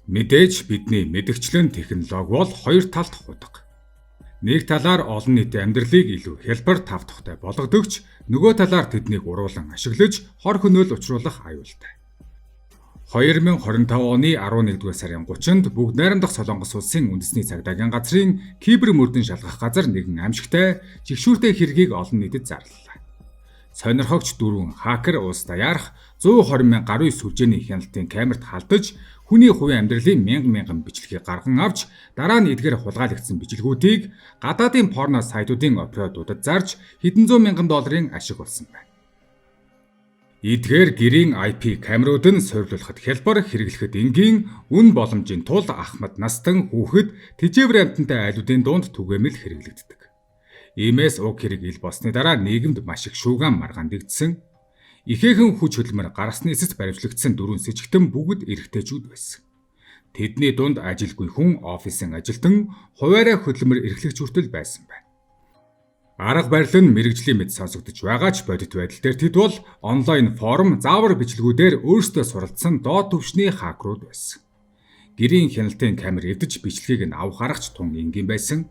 Мэдээж бидний мэдгчлэн технологи бол хоёр талд хутга. Нэг талаар олон нийтийн амьдралыг илүү хялбар тав тухтай болгодог ч нөгөө талаар тэднийг уруулан ашиглаж хор хөнөөл учруулах аюултай. 2025 оны 11-р сарын 30-нд бүгд найрамдах Солонгос улсын үндэсний цагдаагийн газрын кибер мөрдөн шалгах газар нэгэн аймшигтай чигшүүртэй хэргийг олон нийтэд зарлалаа. Сонирхогч дөрвөн хакер улс даяарх 120 мянган гаруй сүлжээний хяналтын камерт халдаж хүний хувийн амьдралын мянган мянган бичлэгийг гарган авч дараа нь эдгээр хулгайлагдсан бичлэгүүдийг гадаадын порно сайтуудын операторуудад зарж хэдэн зуун мянган долларын ашиг олсон байна. Эдгээр гэрийн IP камерууд нь суйрлуулахад хялбар, хэрэглэхэд энгийн, үнэ боломжийн тул ахмад настан, хүүхэд, тэжээвэр амьтантай айлуудын дунд түгээмэл хэрэглэгддэг. Иймээс уг хэрэг ил болсны дараа нийгэмд маш их шүүгэн маргаан дэгдсэн. Ихээхэн хүч хөдөлмөр гаргасны эцэст баривчлагдсан дөрвөн сэжигтэн бүгд эрэгтэйчүүд байсан. Тэдний дунд ажилгүй хүн, офисын ажилтан, хувиараа хөдөлмөр эрхлэгч хүртэл байсан байна. Арга барил нь мэргэжлийн мэд сонсогдож байгаа ч бодит байдал дээр тэд бол онлайн форум, заавар бичлэгүүдээр өөрсдөө суралцсан доод түвшний хакерууд байсан. Гэрийн хяналтын камер эвдэж бичлэгийг нь авах аргач тун энгийн байсан.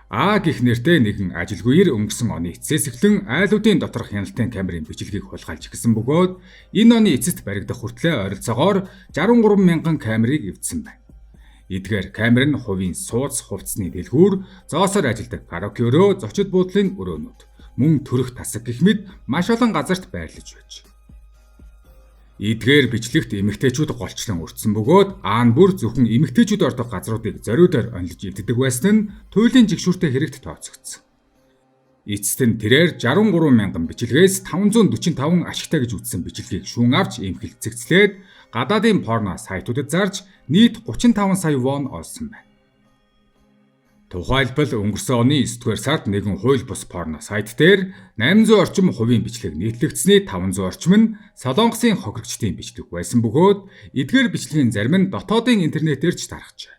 А гэх нэртэй нэгэн ажилгүйр өнгөрсөн оны эцсээс эхлэн айлуудын доторх хяналтын камерын бичлэгийг хулгайлж эхэлсэн бөгөөд энэ оны эцэст баригдах хүртлээр ойролцоогоор 63 мянган камерыг эвдсэн байна. Эдгээр камер нь хувийн сууц, хувцсны дэлгүүр, зоосоор ажилладаг караоке өрөө, зочид буудлын өрөөнүүд, мөн төрөх тасаг гэх мэт маш олон газарт байрлаж байж. Эдгээр бичлэгт эмэгтэйчүүд голчлон өртсөн бөгөөд аан бүр зөвхөн эмэгтэйчүүд ордог газруудыг зориудаар онилж эвддэг байсан нь туйлын жигшүүртэй хэрэгт тооцогдсон. Эцэст нь тэрээр 63 мянган бичлэгээс 545 ашигтай гэж үзсэн бичлэгийг шүүн авч эмхэл цэгцлээд гадаадын порно сайтуудад зарж нийт 35 сая вон олсон байна. Тухайлбал өнгөрсөн оны 9-р сард нэгэн хууль бус порно сайт дээр 800 орчим хувийн бичлэг нийтлэгдсэний 500 орчим нь Солонгосын хохирогчдын бичлэг байсан бөгөөд эдгээр бичлэгийн зарим нь дотоодын интернетээр ч тархжээ.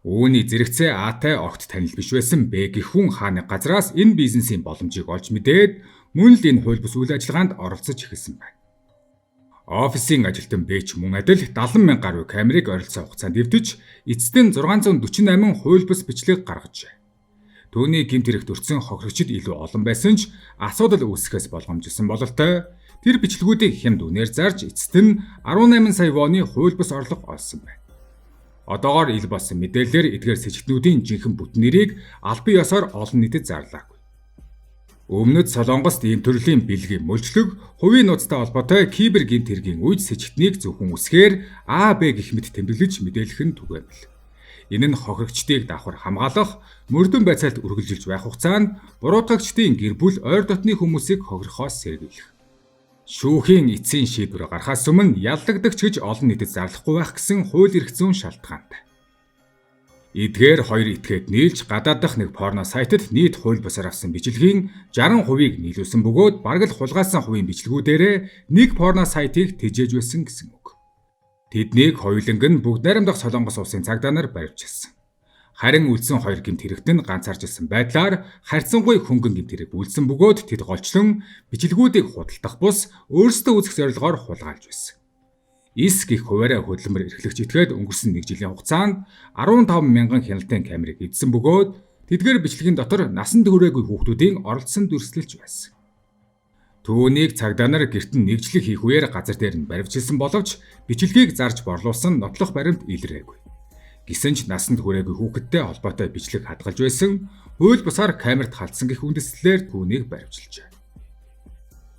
Үүний зэрэгцээ А-тай огт танил биш байсан Б гэх хүн хааны газраас энэ бизнесийн боломжийг олж мэдээд мөн л энэ хууль бус үйл ажиллагаанд оролцож эхэлсэн байна. Офисын ажилтан Б ч мөн адил 70 мянга гаруй камерыг ойролцоо хугацаанд эвдэж эцэст нь 648 хууль бус бичлэг гаргажээ. Түүний гэмт хэрэгт өртсөн хохирогчид илүү олон байсан ч асуудал үүсгэхээс болгоомжилсан бололтой тэр бичлэгүүдийг хямд үнээр зарж эцэст нь 18 сая воны хууль бус орлого олсон байна. Одоогоор ил болсон мэдээллээр эдгээр сэжигтнүүдийн жинхэнэ бүтэн нэрийг албан ёсоор олон нийтэд зарлаагүй. Өмнөд Солонгост ийм төрлийн бэлгийн мөлжлөг, хувийн нууцтай холбоотой кибер гэмт хэргийн үед сэжигтнийг зөвхөн үсгээр А, Б гэх мэт тэмдэглэж мэдээлэх нь түгээмэл. Энэ нь хохирогчдыг давхар хамгаалах, мөрдөн байцаалт үргэлжилж байх хугацаанд буруутгагчдын гэр бүл ойр дотны хүмүүсийг хохирохоос сэргийлэх. Шүүхийн эцсийн шийдвэр гарахаас өмнө яллагдагч гэж олон нийтэд зарлахгүй байх гэсэн хууль эрх зүйн шалтгаантай. Эдгээр хоёр этгээд нийлж гадаад дахь нэг порно сайтад нийт хууль бусаар авсан бичлэгийн 60%-ийг нийлүүлсэн бөгөөд бараг л хулгайлсан хувийн бичлэгүүдээрээ нэг порно сайтыг тэжээж байсан гэсэн үг. Тэднийг хоёуланг нь бүгд найрамдах Солонгос улсын цагдаа нар баривчилсан. Харин үлдсэн хоёр гэмт хэрэгт нь ганцааржилсан байдлаар харьцангуй хөнгөн гэмт хэрэг үйлдсэн бөгөөд тэд голчлон бичлэгүүдийг худалдах бус өөрсдөө үзэх зорилгоор хулгайлж байсан. Эс гэх хувиараа хөдөлмөр эрхлэгч этгээд өнгөрсөн нэг жилийн хугацаанд 15 мянган хяналтын камерыг эвдсэн бөгөөд тэдгээр бичлэгийн дотор насанд хүрээгүй хүүхдүүдийн оролцсон дүрслэлж байсан. Түүнийг цагдаа нар гэрт нь нэгжлэг хийх үеэр газар дээр нь баривчилсан боловч бичлэгийг зарж борлуулсан нотлох баримт илрээгүй. Гэсэн ч насанд хүрээгүй хүүхэдтэй холбоотой бичлэг хадгалж байсан хууль бусаар камерт халдсан гэх үндэслэлээр түүнийг баривчилжээ.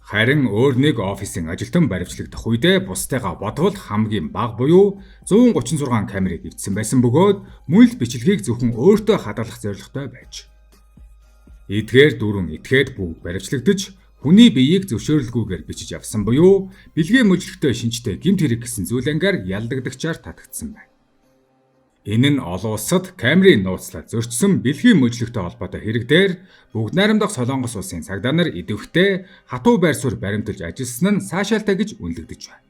Харин өөр нэг офисын ажилтан баривчлагдах үедээ бусдыгаа бодвол хамгийн бага буюу 136 камерыг эвдсэн байсан бөгөөд мөн л бичлэгийг зөвхөн өөртөө хадгалах зорилготой байж. Эдгээр дөрвөн этгээд бүгд баривчлагдаж хүний биеийг зөвшөөрлгүйгээр бичиж авсан буюу бэлгийн мөлжлөгтэй шинжтэй гэмт хэрэг гэсэн зүйл ангаар яллагдагчаар татагдсан байна. Энэ нь олон улсад камерын нууцлал зөрчсөн бэлгийн мөлжлөгтэй холбоотой хэрэг дээр бүгд найрамдах Солонгос улсын цагдаа нар идэвхтэй хатуу байр суурь баримталж ажилласан нь саашаалтай гэж үнэлэгдэж байна.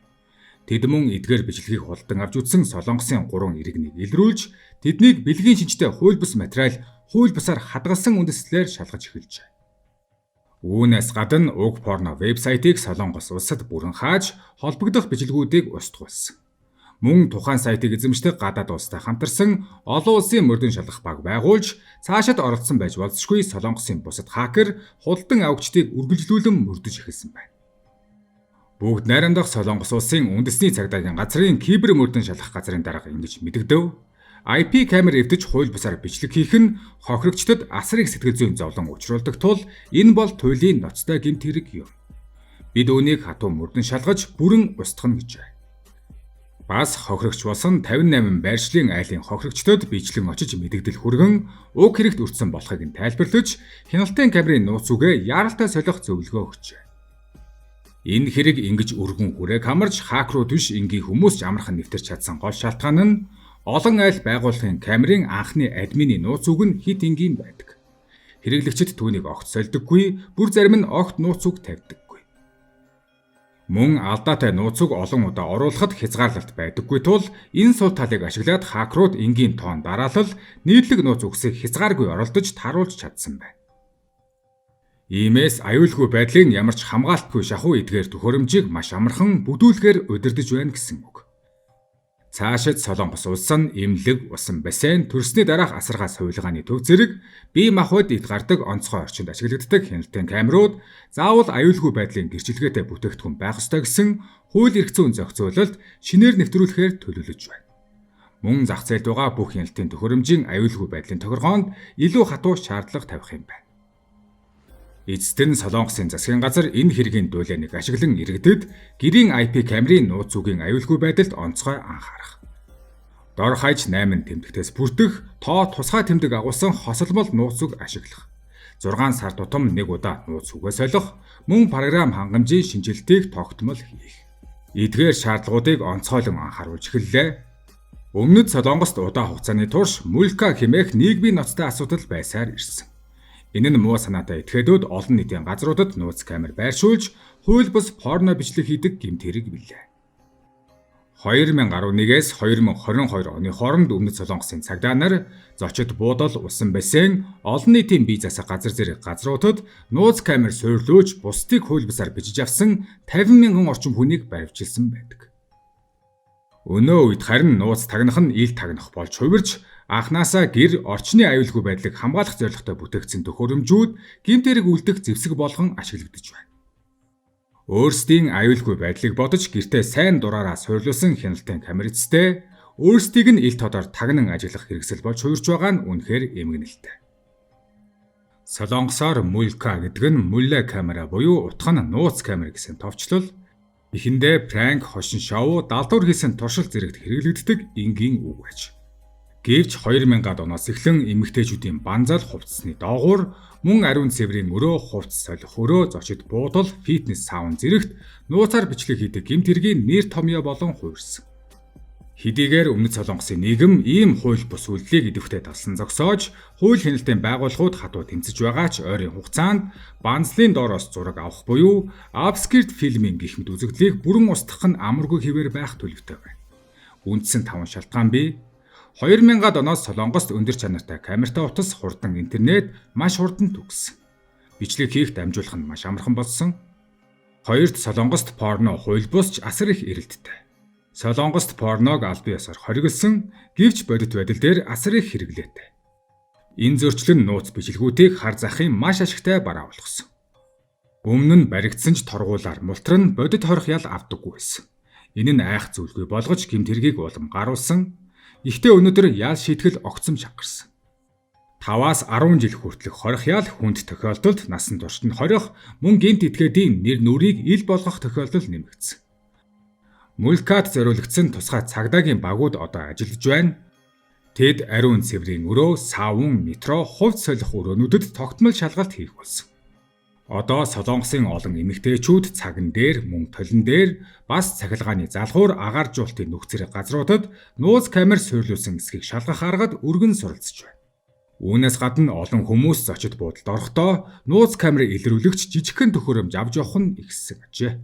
Тэд мөн эдгээр бичлэгийг худалдан авч үзсэн Солонгосын 3 иргэнийг илрүүлж тэднийг бэлгийн шинжтэй хууль бус материал хууль бусаар хадгалсан үндэслэлээр шалгаж эхэлжээ. Үүнээс гадна уг порно вебсайтыг Солонгос улсад бүрэн хааж холбогдох бичлэгүүдийг устгуулсан. Мөн тухайн сайтыг эзэмшдэг гадаад улстай хамтарсан олон улсын мөрдөн шалгах баг байгуулж цаашид оролцсон байж болзошгүй Солонгосын бусад хакер худалдан авагчдыг үргэлжлүүлэн мөрдөж эхэлсэн байна. Бүгд найрамдах Солонгос улсын үндэсний цагдаагийн газрын кибер мөрдөн шалгах газрын дарга ингэж мэдэгдэв. IP камер эвдэж хууль бусаар бичлэг хийх нь хохирогчдод асар их сэтгэл зүйн зовлон учруулдаг тул энэ бол туйлын ноцтой гэмт хэрэг юм. Бид үүнийг хатуу мөрдөн шалгаж бүрэн устгана гэжээ. Бас хохирогч болсон 58 байршлын айлын хохирогчдод бичлэн очиж мэдэгдэл хүргэн уг хэрэгт өртсөн болохыг нь тайлбарлаж хяналтын камерын нууц үгээ яаралтай солих зөвлөгөө өгчээ. Энэ хэрэг ингэж өргөн хүрээг хамарч хакерууд биш энгийн хүмүүс ч амархан нэвтэрч чадсан гол шалтгаан нь олон айл байгууллагын камерын анхны админы нууц үг нь хэт энгийн байдаг. Хэрэглэгчид түүнийг огт сольдоггүй, бүр зарим нь огт нууц үг тавьдаг. Мөн алдаатай нууц үг олон удаа оруулахад хязгаарлалт байдаггүй тул энэ сул талыг ашиглаад хакерууд энгийн тоон дараалал нийтлэг нууц үгсийг хязгааргүй оролдож тааруулж чадсан байна. Иймээс аюулгүй байдлын ямар ч хамгаалтгүй шахуу эдгээр төхөөрөмжийг маш амархан бүдүүлгээр удирдах байна гэсэн үг. Цаашид Солонгос улс нь эмнэлэг, усан бассейн, төрсний дараах асаргаа сувилгааны төв зэрэг бие махбод эд гардаг онцгой орчинд ашиглагддаг хяналтын камерууд заавал аюулгүй байдлын гэрчилгээтэй бүтээгдэхүүн байх ёстой гэсэн хууль эрх зүйн зохицуулалт шинээр нэвтрүүлэхээр төлөвлөж байна. Мөн зах зээлд байгаа бүх хяналтын төхөөрөмжийн аюулгүй байдлын тохиргоонд илүү хатуу шаардлага тавих юм байна. Эцэст нь Солонгосын засгийн газар энэ хэргийн дуулианыг ашиглан иргэдэд гэрийн IP камерын нууц үгийн аюулгүй байдалд онцгой анхаарах. Дор хаяж 8 тэмдэгтээс бүрдэх тоо тусгай тэмдэг агуулсан хосолмол нууц үг ашиглах. 6 сар тутам нэг удаа нууц үгээ солих, мөн програм хангамжийн шинжилтийг тогтмол хийх. Эдгээр шаардлагуудыг онцгойлон анхааруулж эхэллээ. Өмнөд Солонгост удаан хугацааны турш мулька хэмээх нийгмийн ноцтой асуудал байсаар ирсэн. Энэ нь муу санаатай этгээдүүд олон нийтийн газруудад нууц камер байршуулж, хууль бус порно бичлэг хийдэг гэмт хэрэг билээ. 2011-ээс 2022 оны хооронд Өмнөд Солонгосын цагдаа нар зочид буудал, усан бассейн, олон нийтийн бие засах газар зэрэг газруудад нууц камер суйрлуулж бусдыг хууль бусаар бичиж авсан 50 мянган орчим хүнийг баривчилсан байдаг. Өнөө үед харин нууц тагнах нь ил тагнах болж хувирч анхнаасаа гэр орчны аюулгүй байдлыг хамгаалах зорилготой бүтээгдсэн төхөөрөмжүүд гэмт хэрэг үлдэх зэвсэг болгон ашиглагдаж байна. Өөрсдийн аюулгүй байдлыг бодож гэртээ сайн дураараа суйрлуулсан хяналтын камерцтэй өөрсдийг нь ил тодоор тагнан ажиллах хэрэгсэл болж хувирч байгаа нь үнэхээр эмгэнэлтэй. Солонгосоор мулька гэдэг нь мулла камера буюу утга нь нууц камер гэсэн товчлол. Эхэндээ пранк, хошин шоу, далдуур хийсэн туршилт зэрэгт хэрэглэгддэг энгийн үг байж. Гэвч 2000-ад оноос эхлэн эмэгтэйчүүдийн банзал хувцсны доогуур мөн ариун цэврийн өрөө, хувцас солих өрөө, зочид буудал, фитнес саун зэрэгт нууцаар бичлэг хийдэг гэмт хэргийн нэр томьёо болон хувирсан. Хэдийгээр Өмнөд Солонгосын нийгэм ийм хууль бус үйлдэлийг идэвхтэй талсан зогсоож, хууль хяналтын байгууллагууд хатуу тэмцэж байгаа ч ойрын хугацаанд банзлын доороос зураг авах буюу upskirt filming гэх мэт үзэгдлийг бүрэн устгах нь амаргүй хэвээр байх төлөвтэй байна. Үндсэн 5 шалтгаан бий. 2000-ад оноос Солонгост өндөр чанартай камертай утас, хурдан интернет маш хурдан түгсэн. Бичлэг хийх дамжуулах нь маш амархан болсон. Хоёрт Солонгост порно хууль бус ч асар их эрэлттэй. Солонгост порног албан ёсоор хориглосон, гэвч бодит байдал дээр асар их хэрэглээтэй. Энэ зөрчил нь нууц бичлэгүүдийг хар захын маш ашигтай бараа болгосон. Өмнө нь баригдсан ч торгуулаар мултран бодит хорих ял авдаггүй байсан. Энэ нь айх зүйлгүй болгож гэмт хэргийг улам гаруулсан. Гэхдээ өнөөдөр ял шийтгэл огцом шангарсан. 5-аас 10 жил хүртэлх хорих ял хүнд тохиолдолд насан туршид нь хорих, мөн гэмт этгээдийн нэр нүрийг ил болгох тохиолдол нэмэгдсэн. Мулкад зориулагдсан тусгай цагдаагийн багууд одоо ажиллаж байна. Тэд ариун цэврийн өрөө, саун, метро, хувцас солих өрөөнүүдэд тогтмол шалгалт хийх болсон. Одоо Солонгосын олон эмэгтэйчүүд цаган дээр, мөн толин дээр, бас цахилгааны залгуур, агааржуулалтын нөх зэрэг газруудад нууц камер суйрлуулсан эсэхийг шалгах аргад өргөн суралцж байна. Үүнээс гадна олон хүмүүс зочид буудалд орохдоо нууц камерыг илрүүлэгч жижигхэн төхөөрөмж авч явах нь ихссэн ажээ.